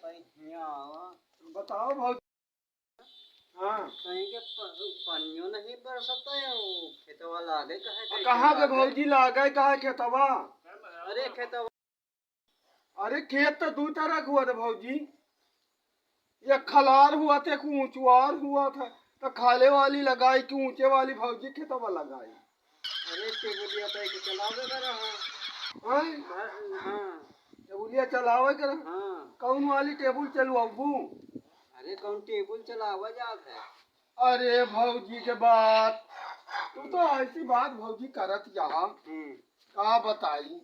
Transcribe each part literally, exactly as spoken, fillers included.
हियाँ आवा। बताओ भौजी। हाँ। कहीं के प-, पनियो नहीं बरसत है, वो खेतवा लागे कहे आ, कइसे कहाँ के लागे? भौजी लागे, कहाँ खेतवा? अरे खेतवा। अरे खेत तो दू तरह के हुआ था भौजी, एक खलार हुआ था, एक ऊंचवार हुआ था। तो खाले वाली लगाई कि ऊंचे वाली भौजी खेतवा लगाई? अरे टेबुलिया तो एक चलावे का रहा। हैं? हाँ। टेबुलिया चलावे के रहा? हाँ। कौन वाली टेबुल चलवाबू? अरे कौन टेबुल चलावा जात है? अरे भौजी के बात, तू तो ऐसी बात भौजी करत यहाँ। हम्म। का बताई?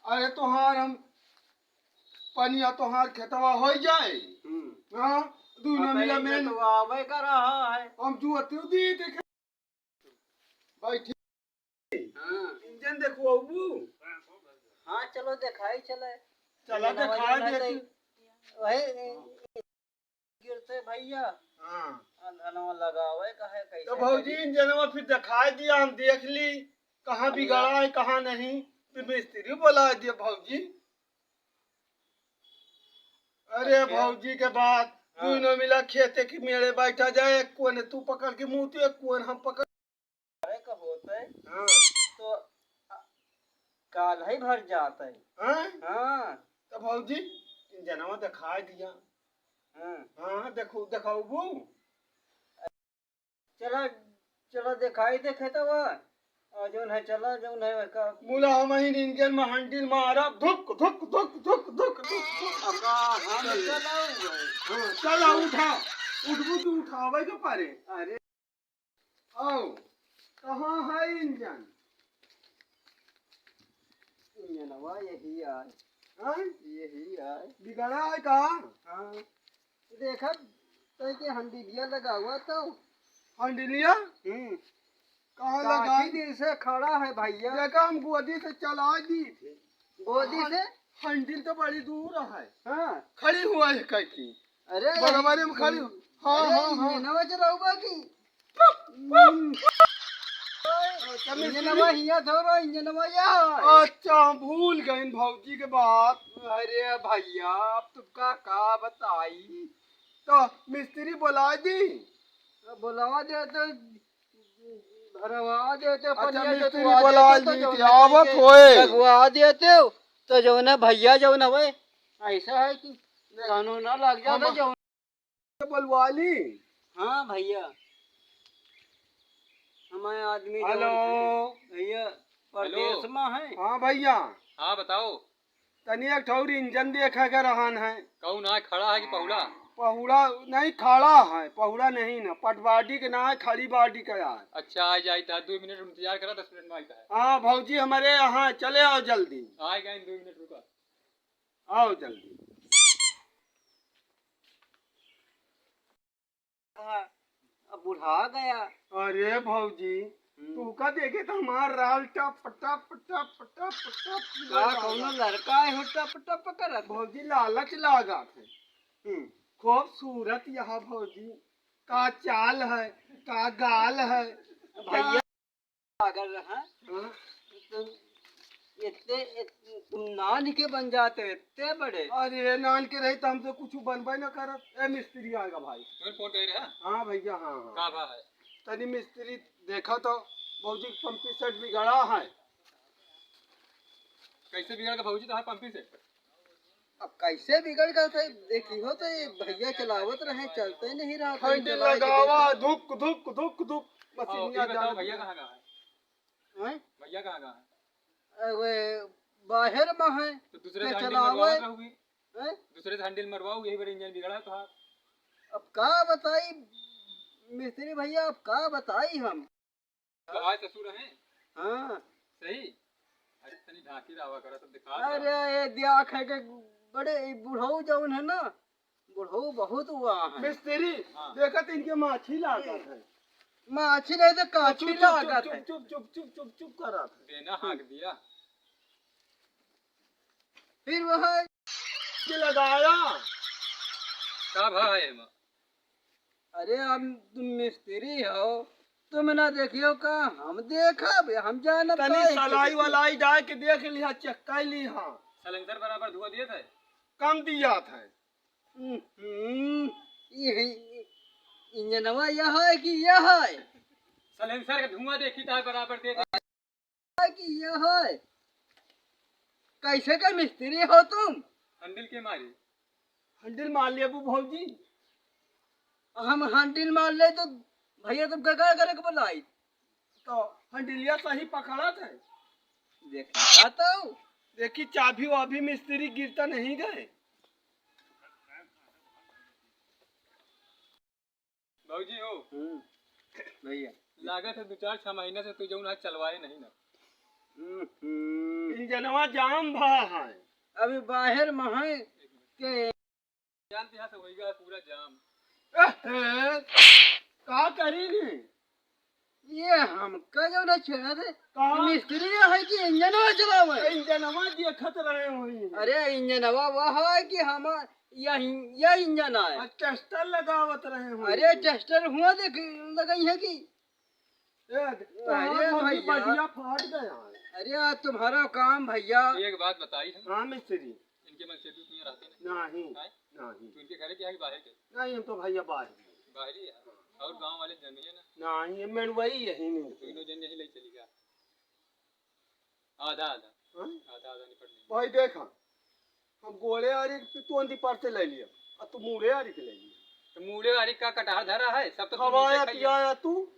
अरे तोहार हम पनिया तोहार खेतवा हो जाए। हम्म। हाँ, दूनो अब मिला यही मेन। तो आवे का रहा है। हम जुअते दी देखे। बैठी। हाँ। इंजन देखो अबू। हाँ, चलो देखाई चले। चला इंजनवा देखाई जो है दे। तो वही गिरते भैया। हाँ। अंधनवा लगावे का है, कैसे तो भौजी करी? इंजनवा फिर देखाई दिया, हम देख ली कहाँ बिगड़ा है, कहाँ नहीं। फिर मिस्त्री बोला दिया भौजी। अरे अच्छा। भौजी के बात, हाँ। दूनो मिला खेते की मेड़े बैठा जाए, एक कोने तू पकड़ के मुँह, तू एक कोने हम पकड़। अरे का होते? हाँ। तो काल ही भर जाते। हाँ? हाँ। तो भौजी, इंजनवा देखाई दिया। हाँ। हाँ, देखो, देखाबू। चला, चला देखाई दे खेतवा। और जौन है, चला, जौन है, का मुला हम ही इंजन में हंडिल मारा, धुक, धुक, धुक। अब का हम चल। चलाऊंगा। हाँ, चला, उठा। उठबू तो उठावे के पारे। अरे। आओ, कहाँ है इंजन? इंजनवा यही आए। हाँ? यही आए। बिगड़ा है का? हाँ। देखा, तय के हंडिलिया लगा हुआ तो। हंडिलिया? हम्म। कहाँ काफी लगा? दिन से खड़ा है भैया। देखा, हम गोदी से चला दी थे। गोदी से? हंडिल तो बड़ी दूर है। हाँ। खड़ी हुआ है कह की। अरे, बराबरी में खड़ी। हाँ, अरे, हाँ, हाँ। इंजनवा चलाऊबा की? हम्म। अच्छा, मिस्त्री। इंजनवा हिया धरो, इंजनवा या। अच्छा, हम भूल गइन भौजी के बात। अरे भैया, अब तुमका का बताई? तो मिस्त्री बोला दी। बोलावा दे तो भरवा देते, अच्छा, पनिया मिस्त्री जोतवा बोला देते, तो ली जौन थी, है आवत कि होए। लगवा देते, तो जौन है भैया, जौन है, ऐसा है कि कानून ना लग जाता, हम जौन बोलवा ली। हाँ भैया, हमारे आदमी जौन हेलो। भैया परदेश हेलो। में है। हाँ भैया। हाँ, बताओ। तनी एक ठौर इंजन देखे के रहन है। कौन है, खड़ा है कि पहुड़ा? पहुड़ा नहीं, खड़ा है, पहुड़ा नहीं ना, पटवाटी के ना है, खड़ी बाटी का है। अच्छा, आ जाई, तो दो मिनट इंतजार करा, दस मिनट में आई है। हाँ, भौजी हमारे यहाँ है, चले आओ जल्दी। आ गए, दो मिनट रुका। आओ जल्दी। हाँ, अब बुढ़ा गया। अरे भौजी, हम्म। तू का देखे तो हमार राल टप, टप, टप, टप, टप का बजा कौनो रहा। लड़का है हो टप, टप करत? भौजी लालच लागत है। हम्म, खूबसूरत यह भौजी, का चाल है, का गाल है। भैया, अगर रहा, हाँ। तो इतने, इत-, तुम नान के बन जाते, इतने बड़े। अरे, नान के रही तो हमसे कुछ बनबे ना करत। ए, मिस्त्री आएगा भाई। तुम फोन कर रहे हैं? हाँ भैया, हाँ, हाँ। का भा है? तनी मिस्त्री देखा तो, भौजी के पंपी सेट बिगड़ा है। कैसे बिगड़ गया भौजी तुम्हारा पंपी सेट? अब कैसे बिगड़ गया था, देखी हो तो ये भैया चलावत रहे, चलते नहीं रहा, तो हंडी चला के लगावा, देखो। धुक, धुक, धुक, धुक, आओ, मशीनिया ये बताओ, जान भैया कहाँ गया है? हैं? भैया कहाँ गया है? अरे, बाहर में है। तो दूसरे से हंडी चलावे। मरवाओ रहोगी? हैं? दूसरे से हंडी मरवाओ, यही बार इंजन बिगड़ा है तुम्हारा। अब का बताई मिस्त्री भैया, अब का बताई हम? तो आज ससुर हैं? हाँ। सही? अरे तनी ढाकी रहा करा, सब दिखा रहा। अरे, ये दिया खाए के बड़े, ई बुढ़ऊ जौन है ना, बुढ़ऊ बहुत हुआ है। मिस्त्री, हाँ। देखत इनके माछी लागत है। माछी नहीं तो काछी चुप, चुप, लागत है। चुप, चुप, चुप, चुप, चुप, चुप करा था। बेना हाँक दिया। फिर वह के लगाया। का भा है एमा? अरे, हम तुम मिस्त्री हो, तुम ना देखियो का? हम देखब, हम जानब तनी का है सलाई के वलाई डाल के देख लिहा, चेक कर लिहा। सलेंसर बराबर धुआं दिए थे? कम दिया था। हम्म, ये है, इंजनवा यह है कि यह है? सलेंसर का धुआं देखी ता बराबर दे दे। कि यह है? कैसे का मिस्त्री हो तुम? हैंडल के मारी। हैंडल मार लेबू भौजी। हम हैंडल मार ले तो भैया तुमका का करे के बोलाई? तो हैंडलिया सही पकड़त है। देखा तो। देखी चाबी वाबी मिस्त्री गिरता नहीं गए। भौजी हो। हम्म, भैया। लागत है दो चार छह महीना से तू जौन आज चलवाए नहीं ना। हम्म। इंजनवा जाम भा है। अभी बाहर में है के जानते यहाँ से होइगा पूरा जाम। एहे, का करी नी? ये हमका जो ना छेड़ा दे, कहाँ? मिस्त्री है कि इंजनवा चलावे? इंजनवा देखत रहे होई। अरे इंजनवा वह है कि हम यह, यह इंजन है। आ, टेस्टर लगावत रहे होई। अरे टेस्टर हुआ देख, लगाई है कि ए, अरे कहाँ भौजी भैया। बढ़िया फाट गया है। अरे आज तुम्हारा काम भैया। एक बात बताई हम। हाँ मिस्त्री। इनके मन से तू यहाँ रहते नहीं। नहीं, हैं? नहीं। तो इनके घरे के है कि बाहर के? नहीं, हम तो भैया बाहर ही हैं। बाहर ही है। और गांव वाले जने हैं ना? नहीं, ये मेड़ुआई यही नहीं। दोनों जन यही ले चली गया। आधा आधा। हाँ? आधा आधा निपट लेंगे। भाई देखा, हम गोड़े आरी के तोंदी पर से ले लिया, और तू मूड़े आरी के ले लिया। तो मूड़े आरी का कटहर धरा है, सब तो तू खवाया नीचे खाइए। पियाया तू,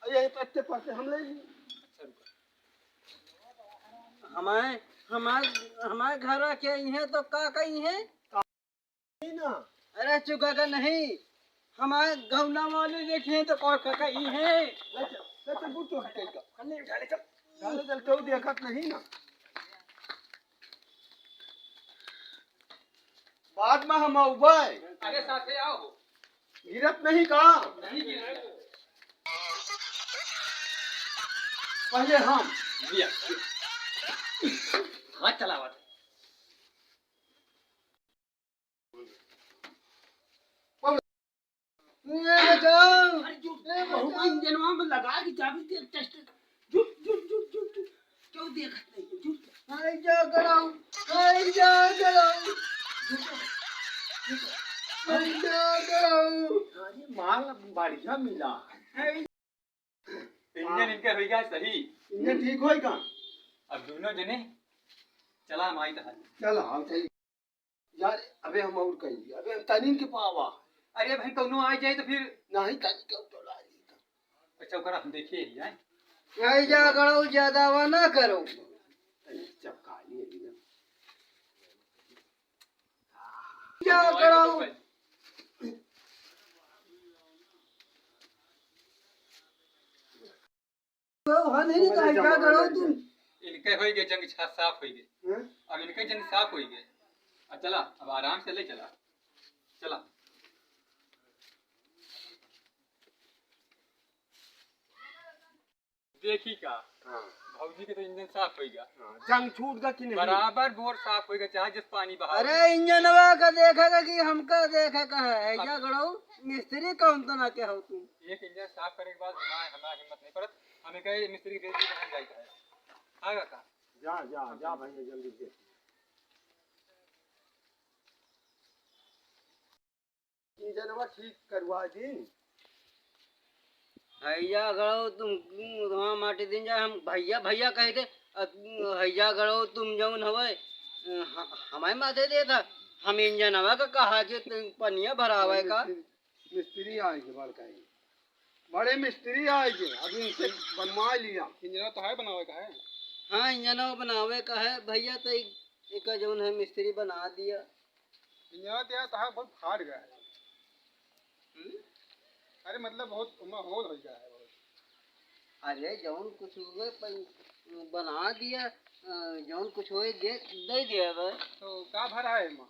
और यही पत्ते पर से हम ले लिए। अच्छा रुको। हमारे, हमारे, हमारे घर के इहे तो का कही है? नहीं ना। अरे चुका का नहीं, हमारे गौना वाले देखे हैं तो कौन का कही है? ले चल, ले चल, बूट तो हटे का। कन्ने उठा ले चल। चल, चल, क्यों देखत नहीं ना। बाद में हम आउबे। अरे साथे आओ। गिरत नहीं का? नहीं गिरत। पहले हम। लिया। हाथ चलावत। ये बचाओ। अरे जो ये बचाओ। इंजनवा में लगा के चाबी दे टेस्ट। जुट, जुट, जुट, जुट, जुट। क्यों देखत नहीं है? जुट। हाय जा गड़ाऊ, हाय जा गड़ाऊ। जुट, जुट। हाय जा गड़ाऊ। अरे माल बढ़िया मिला। हाय इंजन इनके होई गया सही। इंजन ठीक होई का? अब दोनों जने चला माई तहार। चल, हाँ, चल। यार, अबे हम और कहीं, अबे हम तनिन के पावा। अरे भाई, कौनो आ जाए तो फिर। नहीं, तनिन के तो ला ली। अच्छा, ओकरा हम देखिए ही जाए। नहीं जा करो, ज्यादा वो ना करो। तनिन चपका लिए भी ना। क्या करो? तो वहाँ नहीं निकाल, क्या करो तुम? इनके होई गए जंग छा-, साफ होई गए। हैं? अब इनके जंग साफ होई गए। अब चला, अब आराम से ले चला। चला। देखी का? हाँ। भौजी के तो इंजन साफ होई गया। हाँ, जंग छूट गया कि नहीं? बराबर बोर साफ होई गया, चाहे जिस पानी बहा अरे, दे। इंजनवा का देखेगा कि हमका देखे का है? अब या गड़ऊ मिस्त्री कौन तो ना के हो तुम? एक इंजन साफ करे के बाद हमार, हमार हिम्मत नहीं पड़त। हमें कहे मिस्त्री के बेटी बहन जाई है। हाँ काका? जा, जा, जा भैया, जल्दी दे। इंजनवा ठीक करवा दी। हैया गड़ो तुम, तुम माटी दिन जा, हम भैया, भैया कह के, अ, हैया गड़ो तुम जौन हवे, अ, ह-, हमारे माथे देता, हम इंजनवा का कहा कि तुम पनिया भरावे का। मिस्त्री, मिस्त्री आए के बड़का ही। बड़े मिस्त्री आए के, अभी इनसे बनवा लिया। इंजनवा तो है बनावे का है। हाँ, इंजनवा बनावे का है भैया, तो एक, एक जौन है मिस्त्री बना दिया। इंजनवा तो यार तहार बहुत फाड़ गया है। हम्म? अरे मतलब बहुत ओमा होल हो गया है बहुत। अरे जौन कुछ हुए पन-, बना दिया, अ, जौन कुछ होए दे, दे दिया बस। तो का भरा है एमा?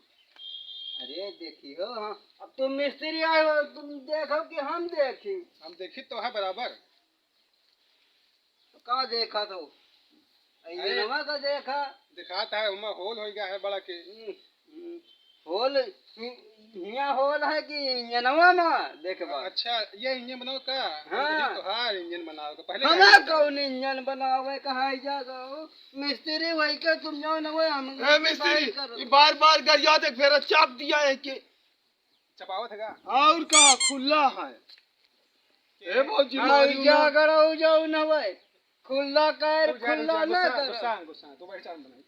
अरे देखियो, हाँ, अब तुम मिस्त्री आए हो, तुम देखो कि हम देखी? हम देखी तो है बराबर। तो का देखा तो? अरे, इंजनवा का देखा। दिखाता है, ओमा होल हो गया है बड़ा के। हम्म, हम्म। होल हि-, हियाँ होल है कि इंजनवा मा देखबा? अच्छा, ये इंजन बनाओ का? हाँ। ये तोहार इंजन बनाओ का। पहले हमा कौन इंजन बनावे कहा जागो? मिस्त्री वही के तुम जाओ ना, वो हम ए, मिस्त्री, बात करो। ये बार-बार गरिया देख, फेर चाप दिया है के। चपावत है का? और का, खुला है। ए, भौजी, हाँ, मारू ना। जागो, जाओ ना भाई। खुला कर, रुक जा, रुक जा, खुला ना गुस्सा, करो। गुस्सा, गुस्सा, तो बैठ जा, हम बनाई।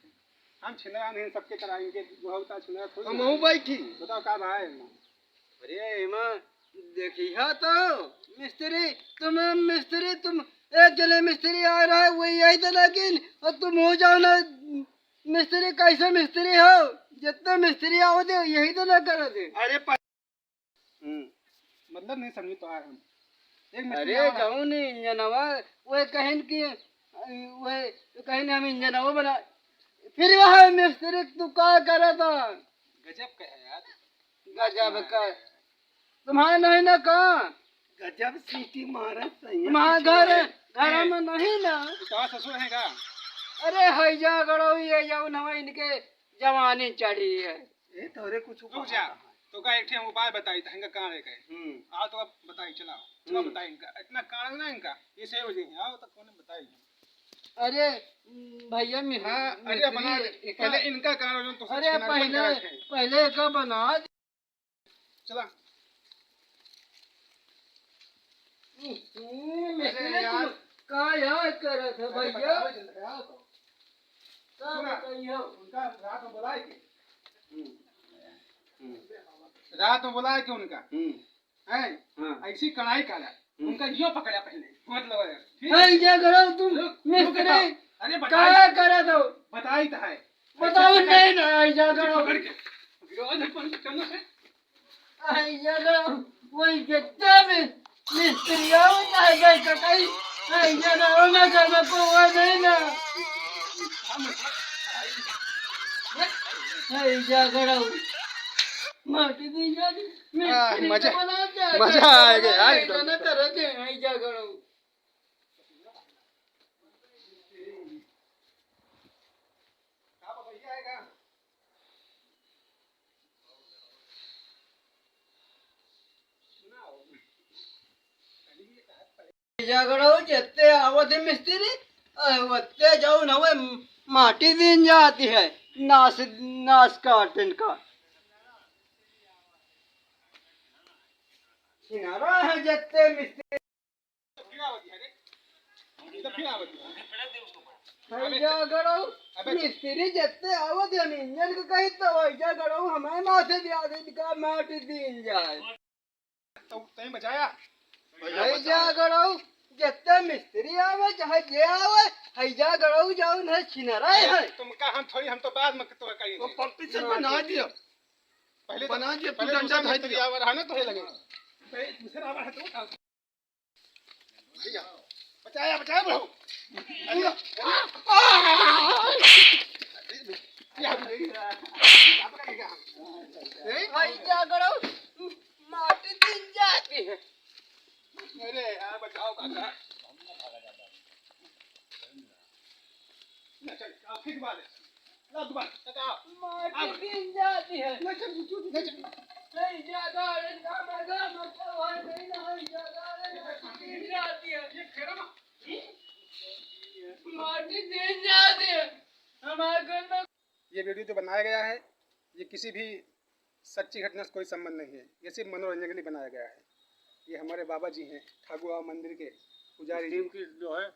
हम छिनरा नहीं, सबके तरह इनके बुढ़ौता छिनरा थोड़ी हम ना। हूँ बैठी। बताओ का भाई? अरे एमा देखिहा तो मिस्त्री, तुम मिस्त्री, तुम एक जने मिस्त्री आ रहा है, वही यही तो, लेकिन और तुम हो जाओ ना मिस्त्री, कैसे मिस्त्री हो? जितने मिस्त्री आओ दे, यही तो ना करो दे। अरे प- हम्म। मतलब नहीं समझी तो हम। एक मिस्त्री अरे आवा। जौन इंजनवा, वे कहन कि, वे कहन हम इंजनवा बना, फिर वह मिस्त्री तू का करत? गजब का है यार। गजब का। तुम्हारे नहीं ना का? गजब सीटी मारत है। तुम्हारे घर, घर में नहीं ना? तो ससुर है का? अरे है जा गड़ो, ये जौन हवा इनके जवानी चढ़ी है। ए, तोरे कुछ रुक जा। तो का एक ठे हम उपाय बताई, तो इनका कान है कहे। हम्म। आओ तो अब बताई, चलाओ। चलो हम्म। बताई इनका। इतना कान है ना इनका, ये सही हो जाएंगे। आओ तो कौन बताई। अरे, भैया, मिस-, हाँ, अरे, मिस्त्री बना दे। एक पहले इनका कान हो, जो तो अरे, छिनारा पहले, बन रखे हैं। पहले का बना दे। चला। हम्म, अरे मिस्त्री, यार। तू का याद करत है, अरे, भैया? बताओ जल्दी, आओ तो। का सुना, बताइए? उनका रात में बुलाए के। हम्म। हम्म। रात में बुलाए के उनका। हम्म। हैं? हाँ। ऐसी कढ़ाई काला। हम्म। उनका यो पकड़ा पहले। हाथ लगा दे। ठीक है? है, ये करो तुम रुक, रुक, मिस्त्री। बताओ। अरे, बताई। का करत हो? बताई तो है। बताओ ऐसे नहीं ना, ऐसा ऐसे करो। पकड़ के। गिरो दे, पकड़ के चम्मच से। ऐसा करो, कोई जितने भी मिस्त्री हो, चाहे जैसा कहीं, ऐसा करो ना, घर में कोई नहीं ना। ऐसा करो। माटी दी जानी, आ, मिस्त्री मजा, बना दे, मजा आ गया यार, एकदम। ना करे दे, ऐसा करो। झगड़ो जत्ते आवत है मिस्त्री, अ, वत्ते जौन हवे माटी दीन जाती है, नास, नास काटन का। छिनारा है जत्ते मिस्त्री। फिर आवत है रे। ये तो फिर आवत है। है झगड़ो, अबे मिस्त्री जत्ते आवत है, हम इंजन को कही तो है झगड़ो, हमारे माथे दिया दे, इनका माटी दीन जाए। तो तैं बचाया? है झगड़ो, जत्ते मिस्त्री आवे, चाहे जे आवे, है झगड़ो, जाओ न छिनारा है। तुमका हम थोड़ी, हम तो बाद में तो करेंगे। वो पंपी से बना दिया। पहले तो, बना दिया, पहले तू डंडा दूसरा भाई मिस्त्री दिया। आवा रहा ना, तो ये लगे। पहले दूसरा आवा रहा तो भैया, बचाया, बचाया, बहू। अरे, अरे, ए? भाई, झगड़ो, माटी दीन जाती है। अरे यार, बचाओ काका। ना, चल, आओ, खींच मार ले। ला, दोबारा, तक आओ। माटी दीन जाती है। ना, चल, तू, तू, ना, चल। नहीं जाता, अरे, ना, ना, ना, ना, नहीं, नहीं जाता, अरे, माटी दीन जाती है। ये खेड़ा मा-, माटी दीन जाती है। हमारे घर में ये वीडियो जो बनाया गया है, ये किसी भी सच्ची घटना से कोई संबंध नहीं है, ये सिर्फ मनोरंजन के लिए बनाया गया है। ये हमारे बाबा जी हैं, ठाकुर बाबा मंदिर के पुजारी जी। टीम की जो है,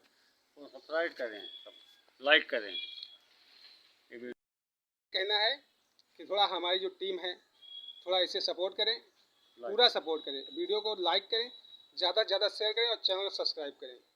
वो सब्सक्राइब करें, सब लाइक करें। ये वीडियो कहना है कि थोड़ा हमारी जो टीम है, थोड़ा इसे सपोर्ट करें, लाइक। पूरा सपोर्ट करें, वीडियो को लाइक करें, ज़्यादा से ज़्यादा शेयर करें और चैनल को सब्सक्राइब करें।